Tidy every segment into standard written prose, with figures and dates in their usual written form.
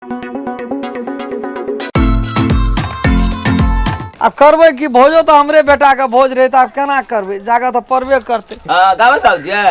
आब करबै की भोजो तऽ हमरे बेटाके भोज रहै तऽ आब केना करबै जागऽ तऽ पड़बे करतै हँ गाबै साहु जी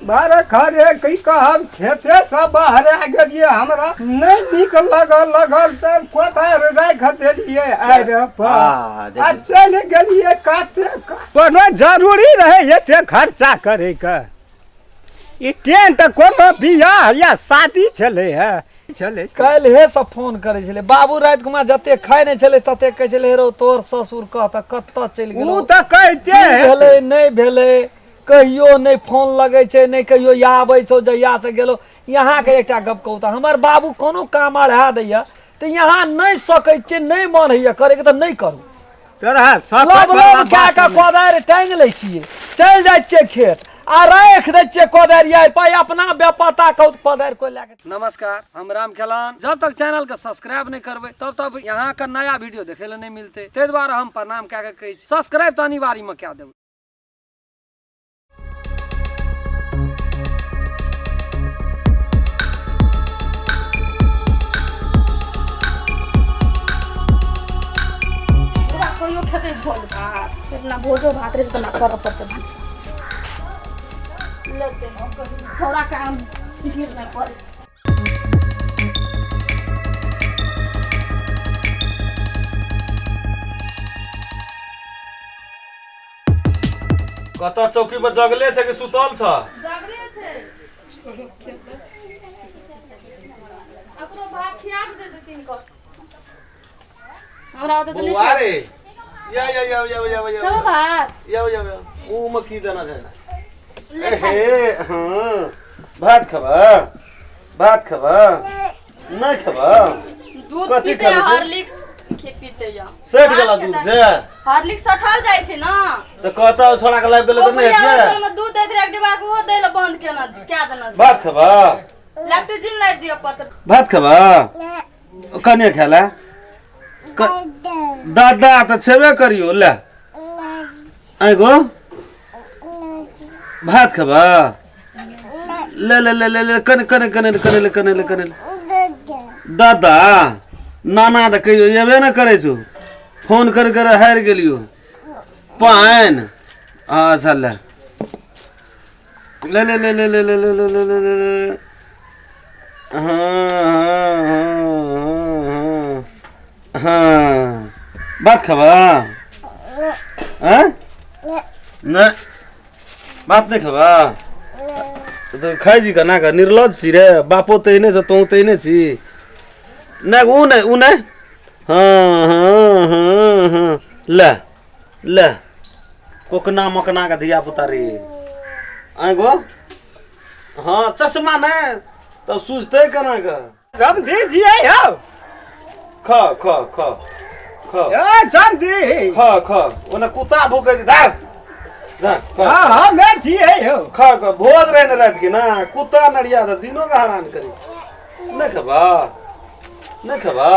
बारे खरे की कहब खेते से बाहर आ गेलियै हमरा नहि नीक लगल लगल तऽ कोदारि राखि देलियै आरि पर आ, आ चलि गेलियै काते कोनो जरूरी रहै एते खर्चा करैके ई टेंट कोनो बियाह या शादी छलै हे छलै काल्हिए से फोन करै छलै बाबू राति कुमा जते खाइ नहि छलै तते कहै छलै हेरो तोहर ससुर कह तऽ कतऽ चलि गेलौ ओ तऽ कहिते की हेतै। भेलै नहि भेलै कहियो नहि फोन लगै छै नहि कहियो आबै छौ जहिया से गेलो यहाँके एकटा गप कहू तऽ हमर बाबू कोनो काम अढ़ा दैया तऽ यहाँ नहि सकै छियै नहि मन होइया करैके तऽ नहि करू तोरा लब लब कए कऽ कोदारि टाँगि लै छियै चलि जाइ छियै खेत आ राखि दै छियै कोदारि आइ पाइ अपना बेपता कहू तऽ कोदारि कोइ लए कऽ नमस्कार हम राम खेलान जब तक चैनल के सब्सक्राइब नहि करबै तब तक यहाँ के नया वीडियो देखै लए नहि मिलतै ताहि दुआरे हम प्रणाम कए कऽ कहै छी सब्सक्राइब तऽ अनिवार्यमे कए देबै पूरा कहियो खेतै भोज भात इतना भोजो भात रहै तऽ करऽ पड़तै भनसा लेतै छौड़ा के आम गिर नहि पड़े कतऽ चौकी पर जगले छै कि सुतल छ जागले छै अपनो भात खिया के दे देथिन को हमरा ओतऽ तऽ नहि बौआ रे या या या या या या खेबो भात या या या ऊ में की देना छै ले खा। हे हाँ भात खेबा भात खेबा नहि खेबा दूध कथी पीते खेबै छै? हॉर्लिक्स पीते या सटि गेला दूध से हॉर्लिक्स सठल जाइ छै ना तऽ कहता छोड़ा के लाबि देले ओ तऽ नहि बुढ़िया हेतै असल में दूध दैत रहे एक डिब्बा के ओहो दै लए बंद केना कए देना छै भात खेबा लैक्टोजिन लाबि दिअ पत्र भात खेबा कने खेला दादा तऽ छेबे करियो ले आइ गो भात खेबा ले ले ले ले ले कने कने कने कने ले कने ले कने ले दादा नाना तऽ कहियो एबे ने करै छौ फोन कर कर हारि गेलियो पानि अच्छा ले ले ले ले ले ले ले ले ले ले ले ले ले हाँ हाँ हाँ हाँ हाँ भात खेबा आँय नहि भात नहि खेबा तऽ खाइ छी केना कऽ निर्लज छी रे बापो तेहने छौ तोहूँ तेहने छी नहि ओ नहि ओ नहि हँ हँ हँ हँ ले ले कोकना मोकना के धिया पुता रे आँय गो हँ चश्मा नहि तब सुझतै केना कऽ समधी छियै हौ ख ख ख ख ए समधी ख ख ओने कुत्ता भूकै छै धर धर ख हँ हमे छियै हौ ख ख भोज रहे ने राति के ना कुत्ता नरिया तऽ दिनो के हरान करी नहि खेबा नहि खेबा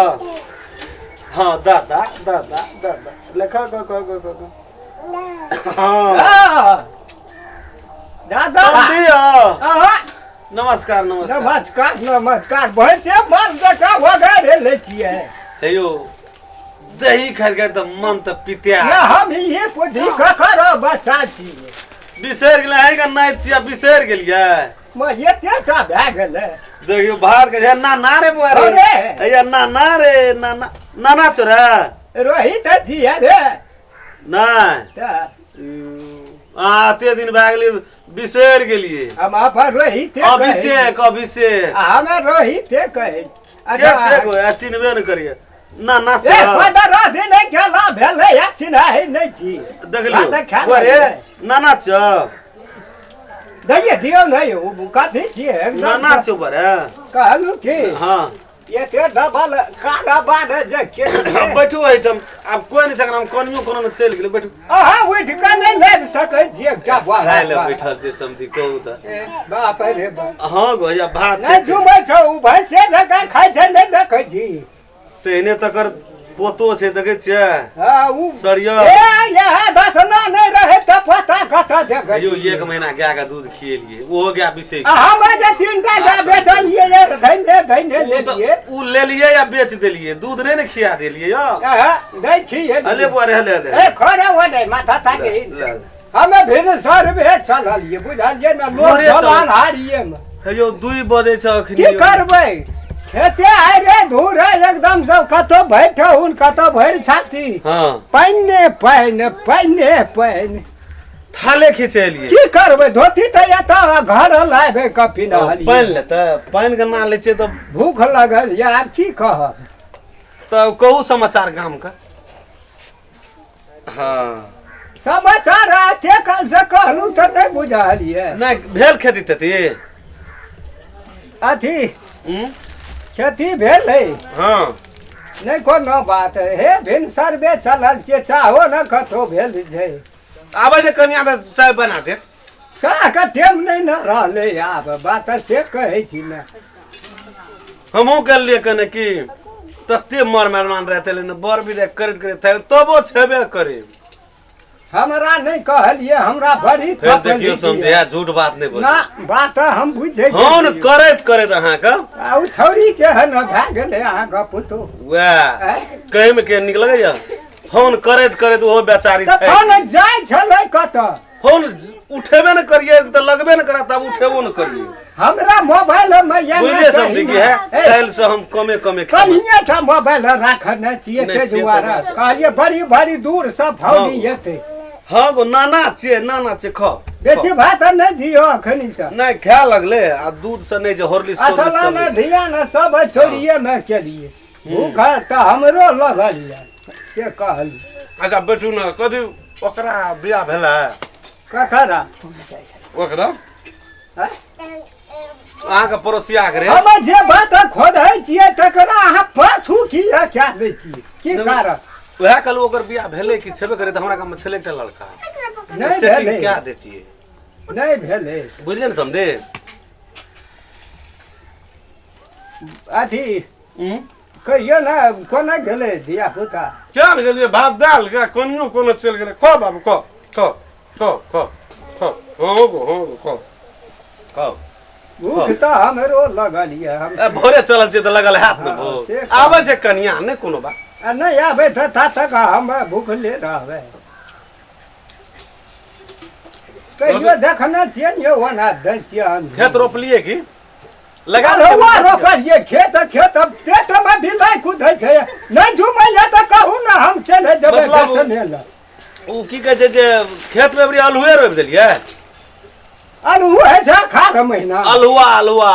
हँ दादा दादा दादा ले ख ख ख ख ख हाँ हँ। दादा समझी हो अहाँ नमस्कार नमस्कार नमस्कार नमस्कार भैंसे माल जकाँ वगैरह लै छियै हे यौ दही खाइ के तऽ मन तऽ पितिया ना हम इहे बुद्धि ककर बच्चा छी बिसरि गेलै अहीं के नहि छियै बिसरि गेलियै म एते टा भए गेलै देखियौ बाहर के ना ना रे बुआ रे अरे। हैया ना ना रे ना ना ना ना चोरा रोहित छियै रे नहि तऽ आ एते दिन भए गेलै बिसरि गेलियै हम अपन रोहिते कहै अभिषेक अभिषेक आ हमे रोहिते कहै के छै गो आ चिन्हबे ने करिए ना ना ए 15 दिन गेला भेलै आ चिन्है नहि छी देखलियौ भात खा बुआ रे लेलियै। ना ना छौ दैये दियौ नहि ओ कथी छियै एकदम ना ना छौ बरे कहलहुँ की हाँ एते डबल कारोबार जे के बैठू एहिठाम आब कोइ नहि छै हम कनियो कोनो मे चलि गेलै बैठू अहाँ उठि कऽ नहि लाबि सकै छियै एकटा खाय लए बैठल छै समधि कहू तऽ ए, बाप रे बाप हँ गो या भात नहि झुमै छौ ओ भैंसे जकाँ खाइ छै नहि देखै छी तेहने तकर पोतो छै देखै छियै? हाँ, उ सरिया। ए यह दसना नहि रहे तऽ पता कतऽ देखै। यौ एक महीना गाय के दूध खिएलियै, ओहो गाय बिसै आ हम जे 3टा गाय बेचलियै ये, धैने धैने ओ तऽ लेलियै। उ लेलियै या बेच देलियै, दूध नहि ने खिया देलियै यौ। आहा, नहि छियै। अले बुआ रे, हले हले। ए खोरे ओ नहि माथा थाके। ले, ले। हमे भिन सरबे चललियै, बुझलियै ने, लोक भोरे चल। चलान हारिये मे। हे यौ 2 बजे छै अखनी। की करबै, खेते आइ रे धूर है एकदम सब, कतौ बैठहुन कतौ भरि छाती। हाँ पानि पानि पानि पानि थाले खिचेलियै। की करबै, धोती तऽ एतऽ घर लाबे कऽ पिन्हलियै। पानि लेतै, पानि के ना लै छियै तऽ भूख लगल यऽ, आब की कहब। तऽ कहू समाचार गाम के। हाँ समाचार एते काल से कहलहुँ तऽ नहि बुझलियै। नहि भेल खेती तेती? अथी खेती भेलै। हाँ नहि कोनो बात। हे भिनसरबे चलल छियै, चाहो ने कतौ भेल छै। आबै छै कनिया तऽ चाय बना दे। चाहके टेम नहि ने रहलै आब, बात से कहै छी ने। हमहूँ गेलियै कने की तते मर मेहमान रहते ने, बर विदाई करैत करैत थाकि तबो छेबे करे। हमरा नहि कहलियै, हमरा बड़ी फेर देखियौ समझे, झूठ बात नहि बोल ना, बात हम बुझै फोन करैत करैत अहाँके आ ओ छौड़ी के है ने भए गेलै अहाँके पुतोह। वएह कहैमे के नीक लगैया, फोन करैत करैत ओहो बेचारी तऽ फोन जाइ छलै कतऽ? फोन उठेबे ने करियै तऽ लगबे ने करा, तब उठेबो ने करियै। हमरा मोबाइल मे ये बुझलियै समझी की है, काल्हि से हम कमे कमे कनिये टा मोबाइल राखने छियै, ताहि दुआरे कहलियै बड़ी बड़ी दूर से फौनी एतै। हाँ गो नाना छियै, नाना छियै, खाओ बेसी भात नहि दियौ अखनी से। नहि खाय लगलै आ दूध से नहि जे हॉर्लिक्स असल मे धियान सब छोड़िये मे केलियै, भूख तऽ हमरो लगल यऽ से कहलियै। अच्छा बैठू ने, कथी ओकरा बियाह भेलै? ककरा? ओकरा अहाँके पड़ोसिया के रे। हम जे बात खोदै छियै तकरा अहाँ पाछू किया कए दै छियै, की कारण? वएह कहलहुँ ओकर बियाह भेलै कि छेबे करै, तऽ हमरा गाममे छलै एकटा लड़का, नहि भेलै, कए देतियै, नहि भेलै, बुझलियै ने समझे। अथी कहियो ने कोना गेलै धिया पुता? चल गेलियै भात दाल के कोनो कोनो चलि गेलै। खो बाबू, खो खो खो खो खो। हँ गो, हँ गो, खो खो। भूख तऽ हमरो लगल यऽ। हम भोरे चलल छियै तऽ लगल हैत ने भूख। आबै छै कनिया, नहि कोनो बात। आ नहि आबै तऽ ता तक हम भूखले रहबै। कहियो देखने छियै ने ओना दै छियै हम। खेत रोपलियै की? लगा रोपलियै खेत, खेत पेट मे बिलाइ कुदै छै, नहि झुमैया तऽ कहू ने हम चलि जेबै बेचने लए। ओ की कहै छै जे खेत मे अबरी अल्हुए रोपि देलियै? अल्हु होइ छै अखाढ़ महीना। अल्हुआ अल्हुआ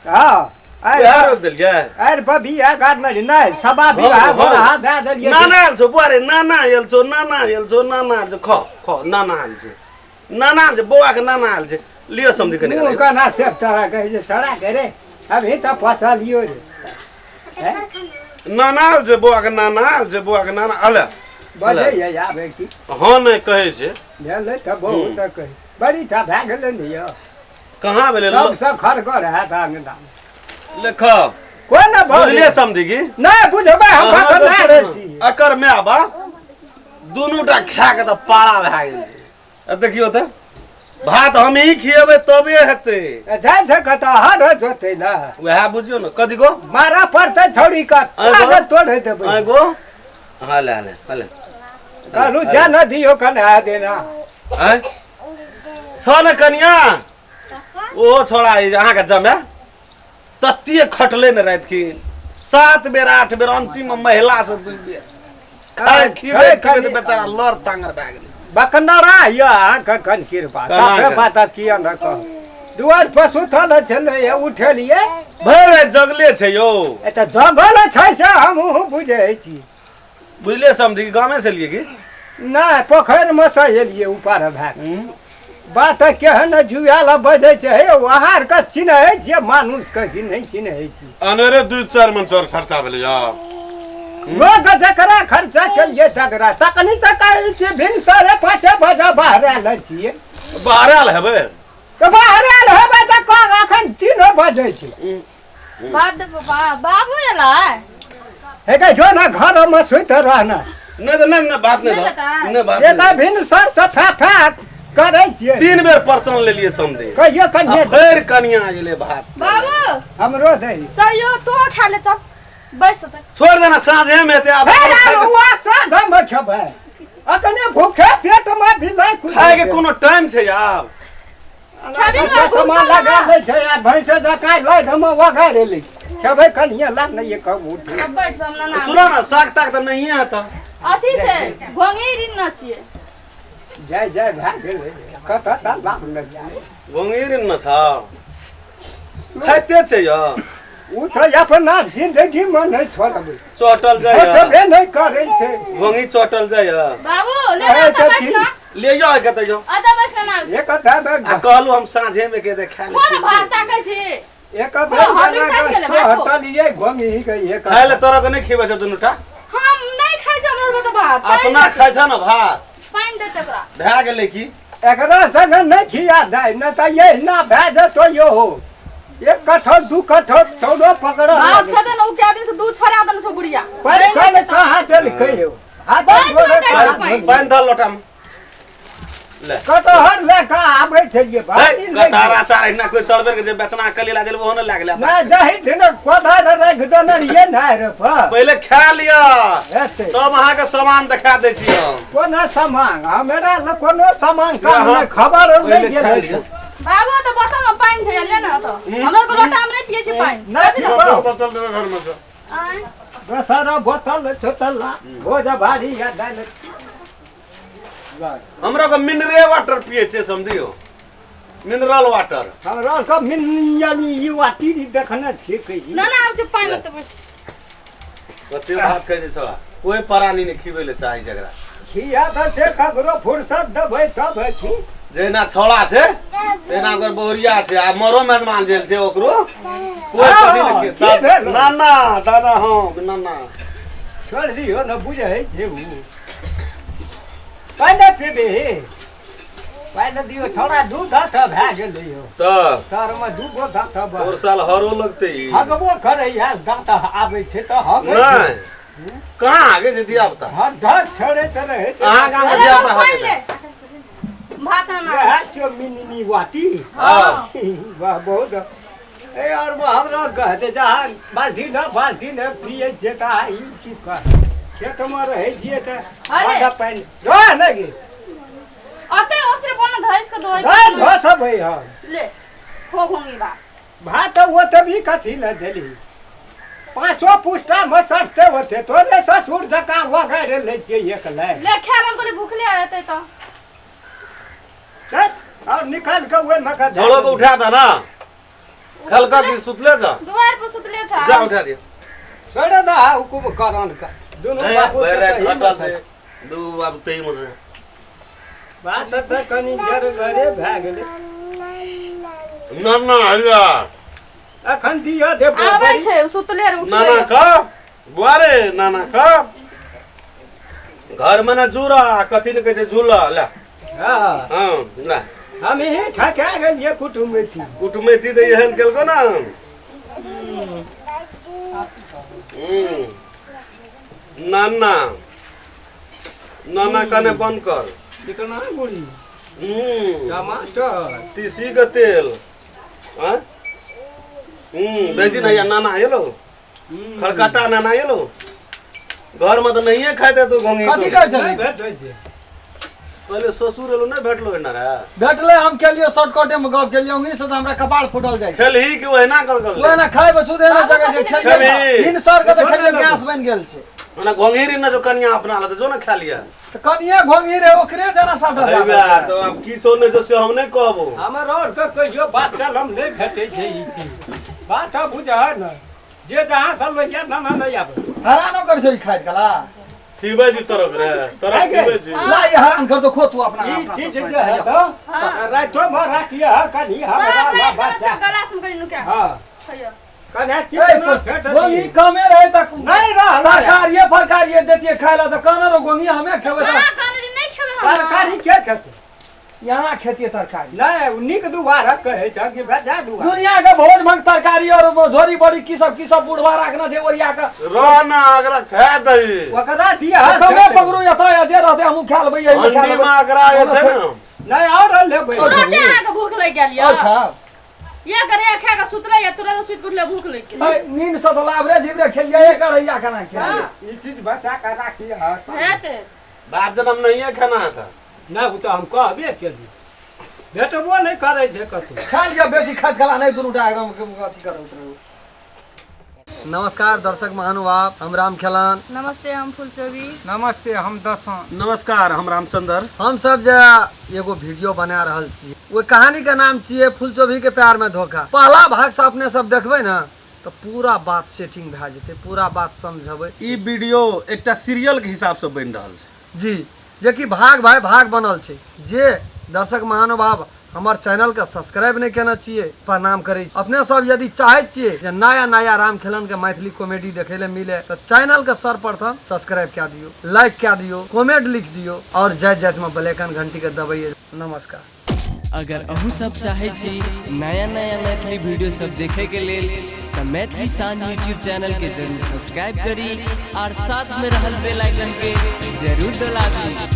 हाँ वएह रोपि देलियै। आरि पर बिया गाड़ने नहि, सवा बीघा गोरहा दए देलियै। नाना आयल छौ बुआ रे, नाना आयल छौ, नाना आयल छौ, नाना आयल छौ, खो खो, नाना आयल छै, नाना आयल छै, बौआ के नाना आयल छै। लिअ समझी कनि केना सेब तोरा कहै छै छोड़ा के रे, अभी तऽ फसलियो रे। नाना आयल छै बौआ के, नाना आयल छै बौआ के, नाना अले बजैया आबै की? हँ नहि कहै छै। भेलै तऽ बहुत कहै, बड़ी टा भए गेलै ने यौ। कहाँ भेलै? सबसँ खड़गर हैत अङ्गना। लेख कोना बुझलियै समझी की? नहि बुझबै हम, बकना रहै छी। एकर माय बाप दुनू टा खाय के तऽ पारा भए गेल छै। देखियौ तऽ भात हम ही खिएबै तबे हेतै। जाइ छै कतऽ हर जोतै ने, वएह बुझियौ ने। कथी गो मारा पड़तै छौड़ी के, कागज तोड़े देबै। आइ गो, हाँ ले ले ले कहलू जा न दियौ कने देना। आँय छौ ने कनिया, ओहो छोड़ा अहाँके जमाए तते खटले ने रातिखिन, 7 बेर 8 बेर, अंतिम महिला से 2 बेर खाय खिबै खिबै बेचारा लड़ टांगर भए गेलै। बकनरा यऽ अहाँके कन कृपा साफे बात किया न कहू। दुआरि पर सुतल छलै, उठेलियै भरि राति जगले छै यौ। एतऽ जगल छै से हमहूँ बुझै छी। बुझलियै समझी, गामे से एलियै की? नहि, पोखरिमे सँ एलियै ऊपर भए। बात केहन जुआल बजै छै हे, अहाँ चिन्है छियै मानुषके कि नहि चिन्है छी? अनेरे 2-4 मन चाउर खर्चा भेलै यौ। लोक जकरा खर्चा केलियै तकरा तखनी से कहै छियै भिनसरे 5 बजे बाहर आयल छियै। बाहर आयल हेबै तऽ बाहर आयल हेबै तऽ कह अखन 3 बजै छै। बात दे पापा, बाबू एलै? हे के जो ना घर में सुत रहना। नहीं तो नहीं नहीं बात नहीं नहीं धर। लेतै। नहीं बात एक नहीं। भिन सर से फा फा करै छियै। 3 बेर परसन लेलिए समझे। कहियो आ कनिये फेर कनिया गेले भात। बाबू हमरो दे। चलियो तो खा ले चल बैस होतै। छोड़ देना साँझे में हेतै आब। हे हुआ साँझ में खेबै। अखने भूखे पेट में भी नहीं कुछ। खाए के कोनो टाइम छै आब। खेबी ने बाबू, चश्मा लगा लै छै आ भैंस जकाँ लय हम वगाड़े लै खेबै कनिये ला नहीं कहू उठी। अब बैठ हम नाना। सुनो ना साग ताग तऽ नहिए हेतऽ। अथी छै घोंघी ऋण न छियै। जय जय भए गेलै कतऽ सँ लाभ नहि जाय। घोंघी ऋण न छौ खाइते छै यौ। ओ तऽ अपना जिंदगी में नहीं छोड़बै। चटल जाय छोटबे नहीं करै छै। घोंघी चटल जाय बाबू ले ए, ना तऽ बैठ ठीक। ना। ले जाओ के तऽ जाओ। अदा बैठ ना। एक आधा आ कहलु हम साँझे में के दे खा ले। कोन भात ताकै छी? एक आधा हम एक साथ खेले, बैठो। चटलियै घोंघी के एक खाय ले तोरा के नहीं खिबै छै दुनू टा। हम नहीं खाइ छी हमर तो भात। अपना खाइ छ न भात। पानि देतै ओकरा। भए गेलै की? एकरा संग नहीं खिया दे न तऽ यही ना भए जेतो यो। एक कठोर 2 कठोर चौदह पकड़। भात खेतै न उ कै दिन से दूध छोड़ा देने छौ बुढ़िया। पानि खाय कहाँ देलकै यौ? हाथ पानि धर लोटा में। ले कटहर ले कऽ आबै छलियै भाई। कटहर अचार एहिना कोई सरबेर के जे बेचना कलीला देल ओहो न लागले। ना जाहि छै ने कोदारि राखि देने रहियै ने रे पहिले खा लिअ हेतै तब अहाँके सामान देखा दै छी हम। कोनो सामान हमरा लग कोनो सामान काम नहि खबर नहि गेल छै। बाबू तऽ बोतल में पानि छै ले ना तऽ हमरा के लोटा में नहीं पियै छी पानि। नहि पीबौ। बोतल देबै घर में से। आँय दोसर बोतल छोतला भोज भारी या दालि। हमरा के मिनरल वाटर पिए छै समझियो। मिनरल वाटर हमरा के मिनरल ई वाटी देखने छियै कहियो। ना ना आब छै पानि तऽ बस। कते भात खाइ छै छोड़ा कोई प्राणी नहि खिबै ले चाही जकरा। खिया तऽ से ककरो फुर्सत देबै तब खी। जेना छोड़ा छै तेना ओकर बहुरिया छै आ मरो मेजमान जेल छै ओकरो कोई कथी नहि खिए। ना ना दादा हम ना ना छोड़ दियौ न बुझै छै उ। पानि पीबी पानि दियौ छोड़ा दूध तऽ भए गेलै यौ। तऽ तरमे 2 गो दाँत तोर साल हरो लगतै। हगबो करैया दाँत आबै छै तऽ हगै नहि कहाँ आगे जे दिया बता। हर धर छोड़ैत रहै छै। अहाँ गाम के दिया बता हगै भात ना। इएह छियौ मिनी वाटी। हां वाह बहुत ए और हमरा कहते जहाँ बाल्टी न बाल्टी न पियै छै तऽ ई की कह खेत में रहै छियै तऽ आधा पानि रह ने गे। अते ओसरे कोन धैस के दोइ नहि धसबै हम। ले खो घोंगी बा भात ओ तभी कथी ले देली 5 पुष्टा में सटते होते तोरे ससुर जकाँ वगैरे लै छियै एक लाइ। ले खाय हम कहली भूखले हेतै तऽ और निकाल के ओहिमे के झोलो के उठा दे ना। खलका की सुतले छ दुआर पर सुतले छ। जा उठा दे। छोड़ दे हुकुम करन के दुनू बाबू तऽ छै दू बाबू तही में छै। बात तऽ कनि गड़बड़े भए गेलै। ना ना हैया अखन दिअ दे आबै छै सुतले रे उठले। नाना का बुआ रे नाना का घर में ना जुरा कथी ने कहै छै झूला ले। हां हां ले हम ही ठका गेलियै कुटुमैती। कुटुमैती तऽ एहन केलको ना। नाना नाना कने बंद कर। चिकना गुड़ी टमाटर तीसी के तेल हाँ बेजी नहीं नाना एलो खड़काटा नाना एलो घर में तो नहीं खाते तू घोंगी। कथी कहै छली? पहले ससुर एलो नहीं भेटलो एना रे। भेटले हम केलियो शॉर्टकटे में गप केलियो ई से त हमरा कपाड़ फुटल जाय। खेलही कि ओहिना कर गल ओहिना खाइ बसु देना जगह जे खेलियो तीन सर के त खेलियो गैस बन गेल छै। ओना घोंघी रे न जो कनिया अपना ल जो न खा लिया त कनिया घोंघी रे ओकरे जना सबटा जा तो अब की छौ नै जो से हम नै कहबो। हमर और के कहियो बात चल हम नै भेटै छै ई चीज बात बुझह न जे जहां से लइया ना ना नै आबै हरानो कर छै खाइ कला पीबै जी तरफ रे तरफ पीबै जी ला ये हरान कर दो खो तू अपना ई चीज जे है तो रातो में राखिए कनी हमरा ला बच्चा गला से कनी नुका हां खइयो कने चिकन भेट गोंगी कमे रहे त नहीं रहल तरकारिये फरकारिये देतिए खाइला त कहना रो गोंगी हमे खेबै त नहीं खेबै हम तरकारी के खेतै यहाँ खेतिए तरकारी। नहि, ओ नीक दुबारा कहै छ कि भेजा दुबारा। दुनिया के भोज भंग तरकारी और झोरी बड़ी की सब की सब बुढ़वा राखना छै ओरिया के। रह ना, अगरा खा दही। ओकरा दिया। कमे पकड़ू एतऽ जे रहतै हमहूँ खा लेबै, एहिमे खा हंडी लेबै। में अगरा जे छै ने। नहि, आओर लेबै। तुरते अहाँके भूख लागि गेल और यऽ। खाउ। ये करे खा के सुतले या तुरंत सुति उठले भूख लागि गेल। है, नींद से तऽ लाभरे झिबरे खेलियै एक अढ़ैया खाना खेलियै। हाँ। ई चीज बचा के राखी हँ। हेतै। बाप जनम नहिए खाना था। नहि, ओ तऽ हम कहबे केली, भेटबो नहि करै छै कतहु। खा लिअ, बेसी खाइत खला नहि, दुनू टा एकदम अथी करैत रहू। नमस्कार दर्शक महानुभाव, हम राम खेलान। नमस्ते, हम फुलचोबी। नमस्ते, हम दसों। नमस्कार, हम रामचंद्र। हम सब जे एगो वीडियो बना रहल छी, ओहि कहानी के नाम छियै फुलचोभी के प्यार में धोखा। पहला भाग से अपने सब देखबै ने तऽ पूरा बात सेटिंग भए जेतै, पूरा बात समझबै। ई वीडियो एकटा सीरियल के हिसाब से बनि रहल छै। जी, जेकि भाग भाई भाग बनल छै। जे दर्शक महानुभाव हमर चैनल के सब्सक्राइब नहि केने छियै, प्रणाम करै छी। अपने सब यदि चाहै छियै जे नया नया राम खेलन के मैथिली कॉमेडी देखै लए मिले तऽ चैनल के सर्वप्रथम सब्सक्राइब कए दियौ, लाइक कए दियौ, कमेंट लिख दियौ और जाइत जाइत में बेल आइकन घंटी के दबैयै। नमस्कार। अगर अहूँ सब चाहै छी नया नया मैथिली वीडियो सब देखे के लेल तऽ मैथिली शान यूट्यूब चैनल के जरूर सब्सक्राइब करी और साथ में रहल बेल आइकन के जरूर दबा दी।